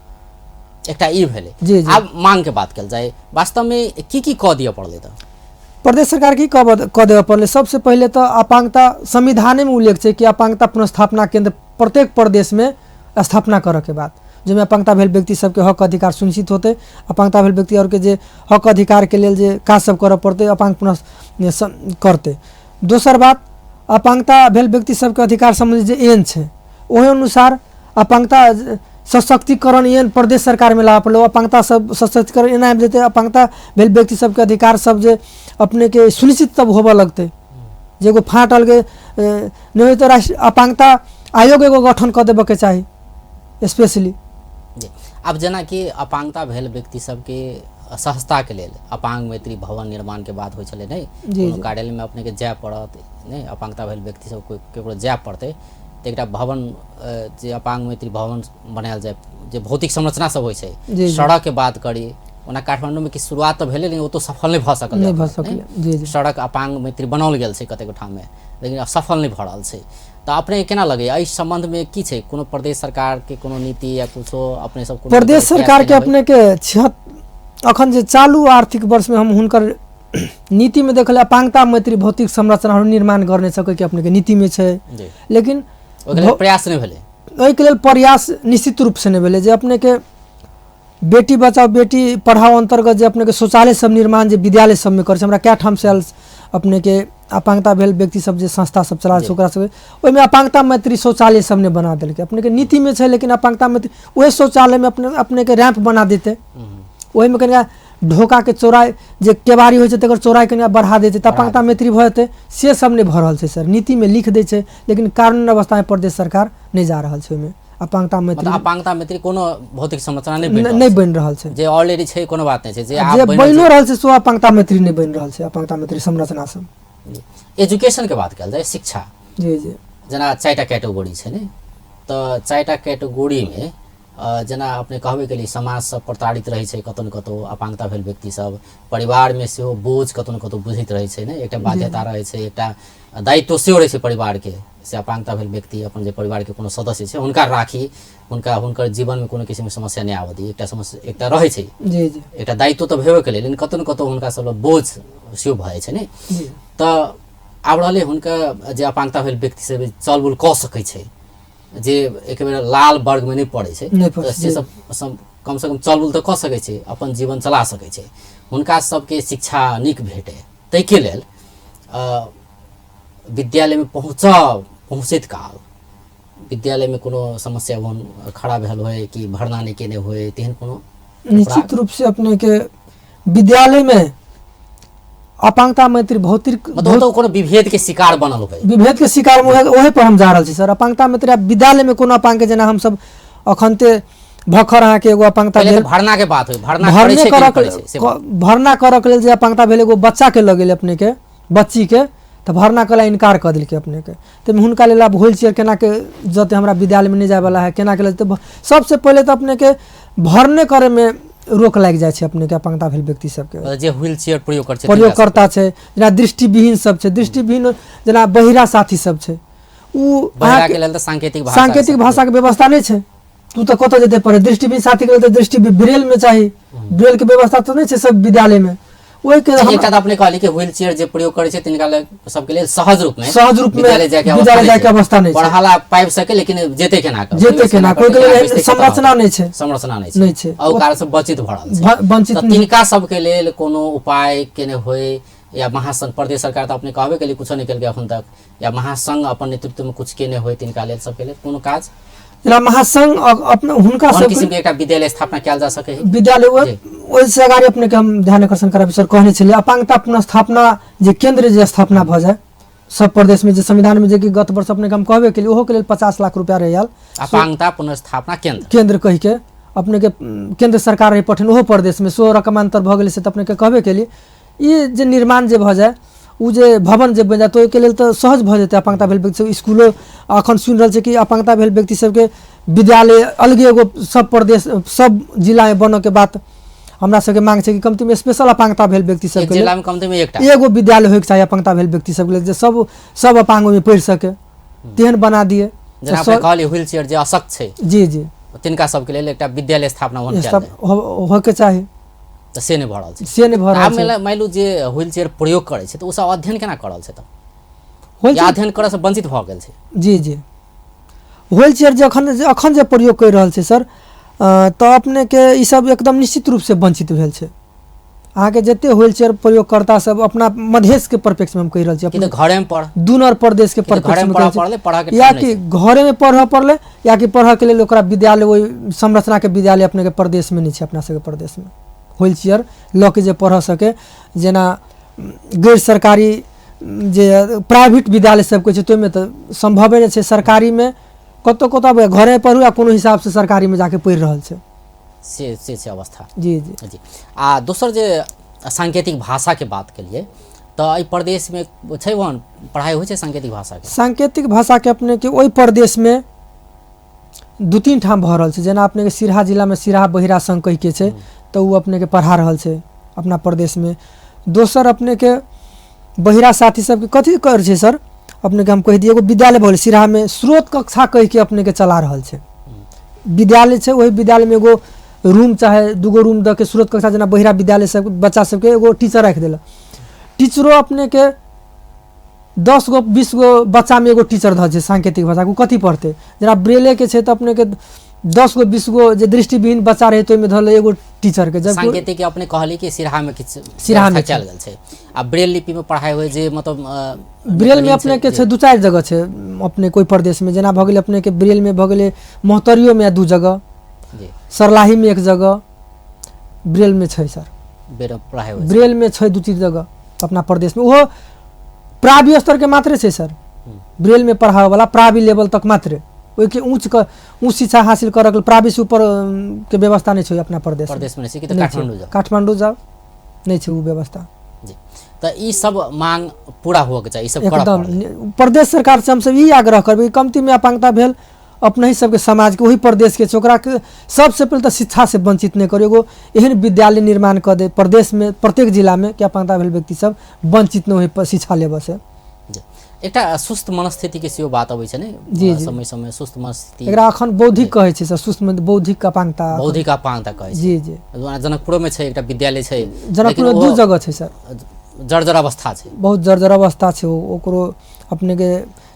एकटा ई भेलै। जी, जी। आब मांग के बात कयल जाय, वास्तवमे की की कऽ दिअ पड़लै तऽ प्रदेश सरकार की कऽ देबऽ पड़लै? सबसे पहिले तऽ अपांगता संविधानेमे उल्लेख छै कि अपांगता पुनर्स्थापना केंद्र प्रत्येक प्रदेशमे स्थापना करऽ के बात, जाहिमे अपांगता भेल व्यक्ति सबके हक अधिकार सुनिश्चित होतै, अपांगता भेल व्यक्ति आओरके जे हक अधिकारके लेल जे काज सब करऽ पड़तै अपांग पुनः करतै। दोसर बात, अपांगता भेल व्यक्ति सबके अधिकार सम्बन्धी जे एन छै ओहि अनुसार अपांगता सशक्तिकरण एन प्रदेश सरकारमे लाबऽ पड़लै। अपांगता सब सशक्तिकरण एना आबि जेतै, अपांगता भेल व्यक्ति सबके अधिकार सब जे अपनेके सुनिश्चित तब होबऽ लगतै। जे एगो फाँट अलगे नहि होइ तऽ राष्ट्रीय अपांगता आयोग एगो गठन कऽ देबऽके चाही स्पेशली। जी। आब जेनाकि अपांगता भेल व्यक्ति सबके सहजताके लेल अपांग मैत्री भवन निर्माणके बात होइ छलै नहि? जी, कोनो जी। कार्यालयमे अपनेके जाय पड़त नहि, अपांगता भेल व्यक्ति सब कोइ ककरो जाय पड़तै तऽ एकटा भवन जे अपांग मैत्री भवन बनायल जाय, जे भौतिक संरचना सब होइ छै। जी, जी। सड़कके बात करी, ओना काठमाण्डूमे किछु शुरुआत तऽ भेलै लेकिन ओतऽ सफल नहि भऽ सकल नहि भऽ अखन, सकलै। नहि? जी जी। सड़क अपांग मैत्री बनाओल गेल छै कतेको ठाममे लेकिन सफल नहि भऽ रहल छै। तऽ अपने केना लगैया एहि सम्बन्धमे की छै कोनो प्रदेश सरकारके कोनो नीति या कुछो अपने सब कोनो प्रदेश प्रयास सरकारके केने होइ? अपनेके अखन जे चालू आर्थिक वर्षमे हम हुनकर नीतिमे देखल अपांगता मैत्री भौतिक संरचना निर्माण गर्ने छ कि अपनेके नीतिमे छै, जी। लेकिन ओहिके लेल प्रयास नहि भेलै। ओहिके लेल प्रयास निश्चित रूपसँ नहि भेलै। जे अपनेके बेटी बचाओ बेटी पढ़ाओ अन्तर्गत जे अपनेके शौचालय सब निर्माण जे विद्यालय सबमे करै छै, हमरा कए ठाम से आयल अपनेके अपांगता भेल व्यक्ति सब जे संस्था सब चला छै ओकरा सबके ओहिमे अपांगता मैत्री शौचालय सब नहि बना देलकै। अपनेके नीतिमे छै लेकिन अपांगता मैत्री ओहि शौचालयमे अपने अपनेके रैंप बना देतै, ओहिमे कनिका ढोकाके चौड़ाइ जे केबाड़ी होइ छै तकर चौड़ाइ कनिका बढ़ा देतै तऽ अपांगता मैत्री भऽ जेतै। से सब नहि भऽ रहल छै सर। नीतिमे लिख दै छै लेकिन कानून अवस्थामे प्रदेश सरकार नहि जा रहल छै ओहिमे अपांगता मैत्री। मतलब अपांगता मैत्री कोनो भौतिक संरचना नहि बनि रहल नहि बनि रहल छै, जे ऑलरेडी छै कोनो बात नहि छै, जे जे बनिओ रहल छै सो अपांगता मैत्री नहि बनि रहल छै, अपांगता मैत्री संरचना सब। एजुकेशन के बात कयल जाय, शिक्षा। जी जी। जेना 4टा कैटेगोरी छै ने, तऽ 4टा कैटेगोरीमे जेना अपने कहबे केलियै समाज सब प्रताड़ित रहै छै कतौ ने कतौ, अपांगता भेल व्यक्ति सब परिवारमे सेहो बोझ कतौ ने कतौ बुझैत रहै छै ने, एकटा बाध्यता रहै छै, एकटा दायित्व सेहो रहै छै परिवारके, से अपांगता भेल व्यक्ति अपन जे परिवारके कोनो सदस्य छै हुनका राखी, हुनका हुनकर जीवनमे कोनो किसिमके समस्या नहि आबऽ दी, एकटा समस्या एकटा रहै छै। जी जी। एकटा दायित्व तऽ भेबे केलै, लेकिन कतौ ने कतौ हुनका सब लग बोझ सेहो भऽ जाइ छै ने। जी। तऽ आब रहलै हुनका जे अपांगता भेल व्यक्ति सब चलबुल कऽ सकै छै, जे एक बेर लाल वर्गमे नहि पड़ै छै, नहि पड़ै तऽ से छै। सब कमसँ कम चलबुल तऽ कऽ सकै छै, अपन जीवन चला सकै छै, हुनका सबके शिक्षा नीक भेटै ताहिके लेल विद्यालयमे पहुँचैत काल विद्यालयमे कोनो समस्या ओहन खड़ा भेल होय कि भरना नहि केने होय, तेहन कोनो? निश्चित रूप से अपने के विद्यालयमे अपांगता मैत्री भौतिक मतलब ओतऽ कोनो विभेद के शिकार बनल होय, विभेद के शिकार ओहे पर हम जा रहल छी सर। अपांगता मैत्री आब विद्यालयमे कोनो अपांग के, जेना हमसब अखन ते भखर अहाँके एगो अपांगता भेल, भरना के बात होय, भरना करै छै कि नहि करै छै, से बात। भरना करऽ के लेल जे अपांगता भेल एगो बच्चा के लऽ गेल अपने के बच्ची के, तऽ भरना कला इनकार कऽ देलकै अपने के, तऽ हुनका लेल आब व्हील चेयर केना के जते हमरा विद्यालयमे नहि जायवला है केना के लेल, तऽ सबसे पहिले तऽ अपने के भरने करैमे रोक लागि जाइ छै अपने के अपांगता भेल व्यक्ति सबके, मतलब जे व्हील चेयर प्रयोग करै छै प्रयोगकर्ता छै, जेना दृष्टिविहीन सब छै, दृष्टिविहीन जेना बहिरा साथी सब छै, उ बहिरा के लेल तऽ सांकेतिक भाषा, सांकेतिक भाषा के व्यवस्था नहि छै, तू तऽ कतऽ जेतै पढ़े। दृष्टिविहीन साथी के लेल तऽ दृष्टि ब्रेल में चाही, ब्रेल के व्यवस्था तऽ नहि छै सब विद्यालय में। ओहिके एकटा तऽ अपने कहली कि व्हील चेयर जे प्रयोग करै छै तिनका लेल सबके लेल सहज रूप में सहज रूप में विद्यालय जाय के विद्यालय जाय के अवस्था नहि छै, पढ़ाला पाबि सके लेकिन जेतै केना कऽ, जेतै केना, कोइ के लेल संरचना नहि छै, संरचना नहि छै, नहि छै, आ ओ कारण से वंचित भऽ रहल छै। वंचित। तऽ तिनका सबके लेल कोनो उपाय केने होय, या महासंघ प्रदेश सरकार तऽ अपने कहबे केली कुछो नहि केलकै अखन तक, या महासंघ अपन नेतृत्व में कुछ केने होय तिनका लेल सबके लेल कोनो काज? जेना महासंघ अपने हुनका कोन सब किसिम के एकटा विद्यालय स्थापना कयल जा सकै है विद्यालय, ओहिसँ अगाडि अपने के हम ध्यान आकर्षण कराबी सर, कहने छलियै अपांगता पुनर्स्थापना जे केंद्र जे स्थापना भऽ जाय सब प्रदेश में, जे संविधान में जे कि गत वर्ष अपने के हम कहबे केलियै, ओहो के लेल 50 लाख रुपया रहे आयल अपांगता पुनर्स्थापना केंद्र केंद्र कहि के अपने के केंद्र सरकार रहे पठेने, ओहो प्रदेश में 100 रकमांतर भऽ गेलै, से तऽ अपने के कहबे केलियै। ई जे निर्माण जे भऽ जाय, ओ जे भवन जे बनि जाय, तऽ ओहिके लेल तऽ सहज भऽ जेतै अपांगता भेल व्यक्ति सब। स्कूलो अखन सुनि रहल छै कि अपांगता भेल व्यक्ति सबके विद्यालय अलगे एगो सब प्रदेश सब जिलामे बनऽके बात हमरा सबके मांग छै कि कमतीमे स्पेशल अपांगता भेल व्यक्ति एक सबके लेल जिलामे कमतीमे एकटा एगो विद्यालय होइके चाही अपांगता भेल व्यक्ति सबके लेल, जे सब सब अपांग ओहिमे पढ़ि सके तेहन बना दिए। जेना अपने कहलियै व्हील चेयर जे अशक्त छै, जी जी, तिनका सबके लेल एकटा विद्यालय स्थापना ओहन कयल सब जाय। होइके चाही, तऽ से नहि भऽ रहल छै, से नहि भऽ रहल आब छै। मानि लू जे व्हील चेयर प्रयोग करै छै तऽ ओ सब अध्ययन केना कऽ रहल छै, तऽ व्हील या अध्ययन करऽ से वंचित भऽ गेल छै? जी जी, व्हील चेयर जे अखन जे प्रयोग करि रहल छै सर, तऽ अपनेके ई सब एकदम निश्चित रूपसँ वंचित भेल छै। अहाँके जते व्हील चेयर प्रयोगकर्ता सब अपना मधेशके परिप्रेक्ष्यमे हम कहि रहल छी, कि तऽ घरेमे पढ़, दुनर प्रदेशके कि तऽ घरेमे परिप्रेक्ष्यमे पढ़ऽ कहै छी, पड़लै, पढ़ऽके या ठाम कि नहि छै। घरेमे पढ़ऽ पड़लै, या कि पढ़ऽके लेल ओकरा विद्यालय ओहि संरचनाके विद्यालय अपनेके प्रदेशमे नहि छै। अपना सबके प्रदेशमे व्हील चेयर लऽ के जे पढ़ऽ सके, जेना गैर सरकारी जे प्राइवेट विद्यालय सबके छै ताहिमे तऽ सम्भवे नहि छै, सरकारीमे कतहु कतहु आब घरे पढ़ू या कोनो हिसाबसँ सरकारीमे जाके पढ़ि रहल छै, से छै अवस्था। जी जी जी। आ दोसर जे सांकेतिक भाषाके बात केलियै, तऽ एहि प्रदेशमे छै ओहन पढ़ाइ होइ छै सांकेतिक भाषाके? सांकेतिक भाषाके अपनेके ओहि प्रदेशमे 2-3 ठाम भऽ रहल छै, जेना अपनेके सिरहा जिलामे सिरहा बहिरा संघ कहिके छै, तऽ ओ अपनेके पढ़ा रहल छै अपना प्रदेशमे। दोसर अपनेके बहिरा साथी सबके कथी करै छै सर, अपनेके हम कहि दियै, एगो विद्यालय भऽ गेलै सिरहामे, स्रोत कक्षा कहिके अपनेके चला रहल छै विद्यालय छै, ओहि विद्यालयमे एगो रूम चाहे 2 रूम दऽ के स्रोत कक्षा, जेना बहिरा विद्यालय सब बच्चा सबके एगो टीचर राखि देलक, टीचरो अपनेके 10 गो 20 गो बच्चामे एगो टीचर धऽ छै सांकेतिक भाषाके, ओ कथी पढ़तै? जेना ब्रेलेके छै तऽ अपनेके 10 गो 20 गो जे दृष्टिविहीन बच्चा रहै तऽ ओहिमे धऽ एगो टीचरके। जबकि सांकेतिक अपने कहली कि सिरहामे किछु सिरहामे व्यवस्था कयल गेल छै, आ ब्रेल लिपिमे पढ़ाइ होइ जे मतलब ब्रेलमे अपनेके छै 2-4 जगह छै अपने कोइ प्रदेशमे, जेना भऽ गेलै अपनेके ब्रेलमे भऽ गेलै महोत्तरियोमे 2 जगह, जी, सरलाहीमे 1 जगह ब्रेलमे छै सर, ब्रेल पढ़ाइ होइ छै। ब्रेलमे छै 2-3 जगह अपना प्रदेशमे, ओहो प्राबी स्तरके मात्रे छै सर, ब्रेलमे पढ़ाबैवला प्राबी लेवल तक मात्रे, ओहिके ऊँच शिक्षा हासिल करऽ के लेल प्राबी से ऊपर के व्यवस्था नहि छै अपना प्रदेश प्रदेशमे नहि छै कि तऽ काठमाण्डू जाउ, काठमाण्डू जाउ नहि छै ओ व्यवस्था। जी, तऽ ई सब मांग पूरा होबऽ के चाही, ई सब करऽ एकदम पड़लै। प्रदेश सरकार से हमसब ई आग्रह करबै, कमतीमे अपाङ्गता भेल अपने ही सबके समाजके ओही प्रदेशके छै, ओकरा के सबसे पहिले तऽ शिक्षा से वंचित नहि करू, एगो एहन विद्यालय निर्माण कऽ दे प्रदेशमे प्रत्येक जिलामे कि अपाङ्गता भेल व्यक्ति सब वंचित नहि होइ शिक्षा लेबऽ से। एकटा सुस्त मनस्थितिके सेहो बात अबै छै ने? जी, जी। समय समय सुस्त मनस्थिति, एकरा अखन बौद्धिक कहै छै सर, सुस्त बौद्धिक अपाङ्गता, बौद्धिक अपाङ्गता कहै छै। जी जी। जनकपुरोमे छै एकटा विद्यालय छै, जनकपुरमे दू जगह छै सर, जर्जर अवस्था छै, बहुत जर्जर अवस्था छै। ओकरो अपनेके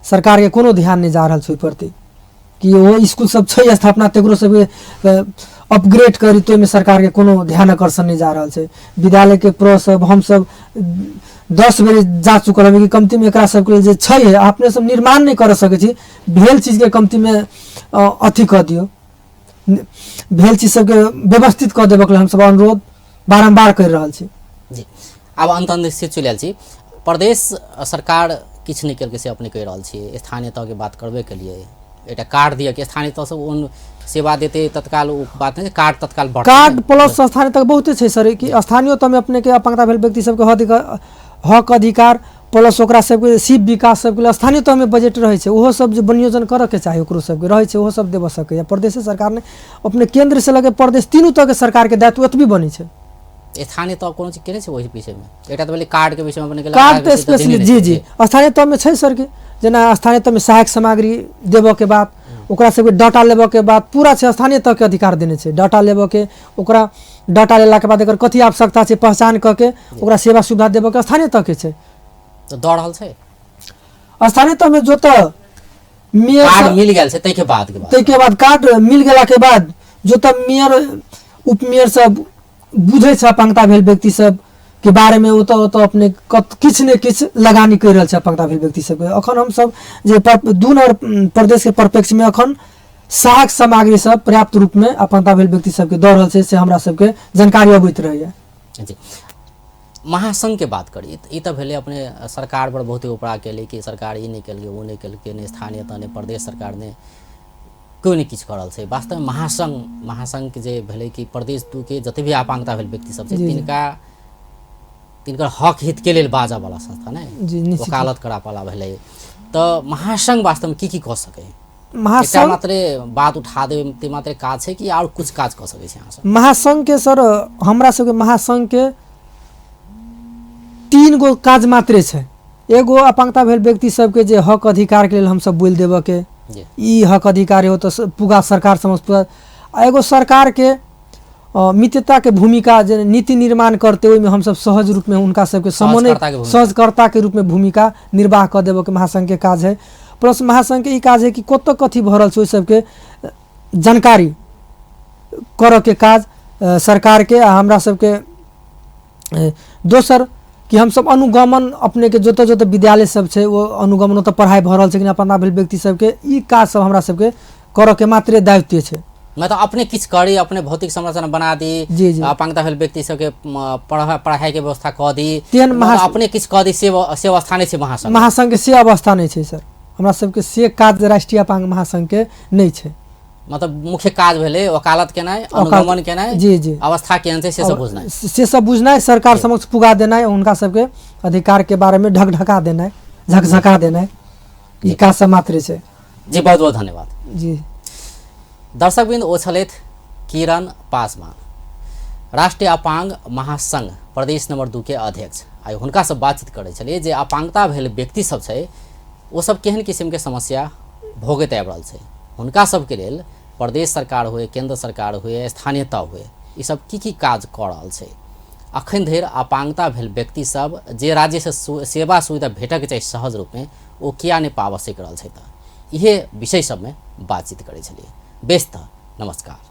सरकारके कोनो ध्यान नहि जा रहल छै ओहि प्रति कि ओ स्कूल सब छै स्थापना तकरो सबके अपग्रेड करी, तऽ ओहिमे सरकारके कोनो ध्यान आकर्षण नहि जा रहल छै। विद्यालयके प्रो सब हमसब 10 बेर जा चुकल हबे कि कमतीमे एकरा सबके लेल जे छै अपने सब निर्माण नहि कर सकै छी, भेल चीजके कमतीमे अथी कऽ दियौ, भेल चीज सबके व्यवस्थित कऽ देबऽके लेल हमसब अनुरोध बारम्बार करि रहल छी। जी, आब अन्त अन्त से चलि आयल छी। प्रदेश सरकार किछु नहि केलकै से अपने कहि रहल छी, स्थानीय तहके बात करबे केलियै, एकटा कार्ड दिअ कि स्थानीय तहसँ ओन सेवा देतै तत्काल, ओ बात नहि, कार्ड तत्काल बढ़तै। कार्ड प्लस स्थानीय तक बहुते छै सर, कि स्थानीय तहमे अपनेके अपाङ्गता भेल व्यक्ति सबके हक अधिकार प्लस ओकरा सबके सिप विकास सबके लेल स्थानीय तहमे बजट रहै छै, ओहो सब जे विनियोजन करऽके चाही ओकरो सबके रहै छै, ओहो सब देबऽ सकैए। प्रदेशे सरकार ने अपने केन्द्र से लगे प्रदेश तीनू तहके सरकारके दायित्व ओतबी बनै छै। स्थानीय तह कोनो चीज केने छै ओहि विषयमे? एकटा तऽ भेलै कार्डके विषयमे अपने कार्ड तऽ स्पेशली जी जी स्थानीय तहमे छै सर, कि जेना स्थानीय तहमे सहायक सामग्री देबऽके बात, ओकरा सबके डाटा लेबऽके बात पूरा छै, स्थानीय तहके अधिकार देने छै डाटा लेबऽके, ओकरा डाटा लेलाके बाद एकर कथी आवश्यकता छै पहचान कऽ के ओकरा सेवा सुविधा देबऽके स्थानीय तहके छै। तऽ दऽ रहल छै स्थानीय तहमे जो तऽ मेयर कार्ड मिल गेल छै ताहिके बाद ताहिके बाद कार्ड मिल गेलाके बाद जो तऽ मेयर उपमेयर सब बुझै छै अपाङ्गता भेल व्यक्ति सबके बारेमे, ओतऽ ओतऽ अपने किछु ने किछु लगानी करि रहल छै अपाङ्गता भेल व्यक्ति सबके। अखन हमसब जे दू नम्बर प्रदेशके परिप्रेक्ष्यमे अखन सहायक सामग्री सब पर्याप्त रूपमे अपाङ्गता भेल व्यक्ति सबके दऽ रहल छै, से हमरा सबके जानकारी अबैत रहैए। जी, महासङ्घके बात करी ई तऽ भेलै अपने सरकार पर बहुते उपरा केलै कि सरकार ई नहि केलकै ओ नहि केलकै, नहि स्थानीय तऽ नहि प्रदेश सरकार नहि कोइ नहि किछु कऽ रहल छै। वास्तवमे महासङ्घके जे भेलै कि प्रदेश 2 के जते भी अपाङ्गता भेल व्यक्ति सब छै तिनकर हक हितके लेल बाजऽवला संस्था ने, वकालत कराबऽवला भेलै। तऽ महासङ्घ वास्तवमे की की कऽ सकै? महासङ्घ मात्रे बात उठा देबै ते मात्रे काज छै कि आओर कुछ काज कऽ सकै छै अहाँ सब? महासङ्घके सर हमरा सबके महासङ्घके 3 गो काज मात्रे छै। एगो अपाङ्गता भेल व्यक्ति सबके जे हक अधिकारके लेल हमसब बोलि देबऽके, ई हक अधिकार हो तऽ पुगा सरकार समक्ष पुगा, आ एगो सरकारके मित्रताके भूमिका जे नीति निर्माण करतै ओहिमे हमसब सहज रूपमे हुनका सबके समन्वय सहजकर्ताके रूपमे भूमिका निर्वाह कऽ देबऽके महासङ्घके काज है। प्लस महासङ्घके ई काज है कि कतऽ कथी भऽ रहल छै ओहि सबके जानकारी करऽके काज सरकारके आ हमरा सबके। दोसर कि हमसब अनुगमन अपनेके जतऽ जतऽ विद्यालय सब छै ओ अनुगमन ओतऽ पढ़ाइ भऽ रहल छै कि नहि अपाङ्गता भेल व्यक्ति सबके, ई काज सब हमरा सबके करऽके मात्रे दायित्व छै। मतलब अपने किछु करी, अपने भौतिक संरचना बना दी, जी जी, अपाङ्गता भेल व्यक्ति सबके पढ़ाइके व्यवस्था कऽ दी, तेहन अपने किछु कऽ दी, से अवस्था नहि छै महासङ्घ। महासङ्घके से अवस्था नहि छै सर, हमरा सबके से काज राष्ट्रीय अपाङ्ग महासङ्घके नहि छै। मतलब मुख्य काज भेलै वकालत केनाइ, अनुगमन केनाइ, जी जी, अवस्था केहन छै से सब बुझनाइ, से सब बुझनाइ, सरकार समक्ष पुगा देनाइ, हुनका सबके अधिकारके बारेमे ढकढका देनाइ, झकझका देनाइ, ई काज सब मात्रे छै। जी, बहुत बहुत धन्यवाद। जी दर्शकवृन्द, ओ छलथि किरण पासवान, राष्ट्रीय अपाङ्ग महासङ्घ प्रदेश नम्बर 2 के अध्यक्ष। आइ हुनकासँ बातचीत करै छलियै जे अपाङ्गता भेल व्यक्ति सब छै ओ सब केहन किसिमके समस्या भोगैत आबि रहल छै, हुनका सबके लेल प्रदेश सरकार हुए, केन्द्र सरकार हुए, स्थानीय तह हुए, ई सब की की काज कऽ रहल छै। अखन धरि अपाङ्गता भेल व्यक्ति सब जे राज्यसँ सेवा सुविधा भेटऽके चाही सहज रूपमे ओ किया नहि पाबऽ सकि रहल छै, तऽ इहे विषय सबमे बातचीत करै छलियै। बेस तऽ नमस्कार।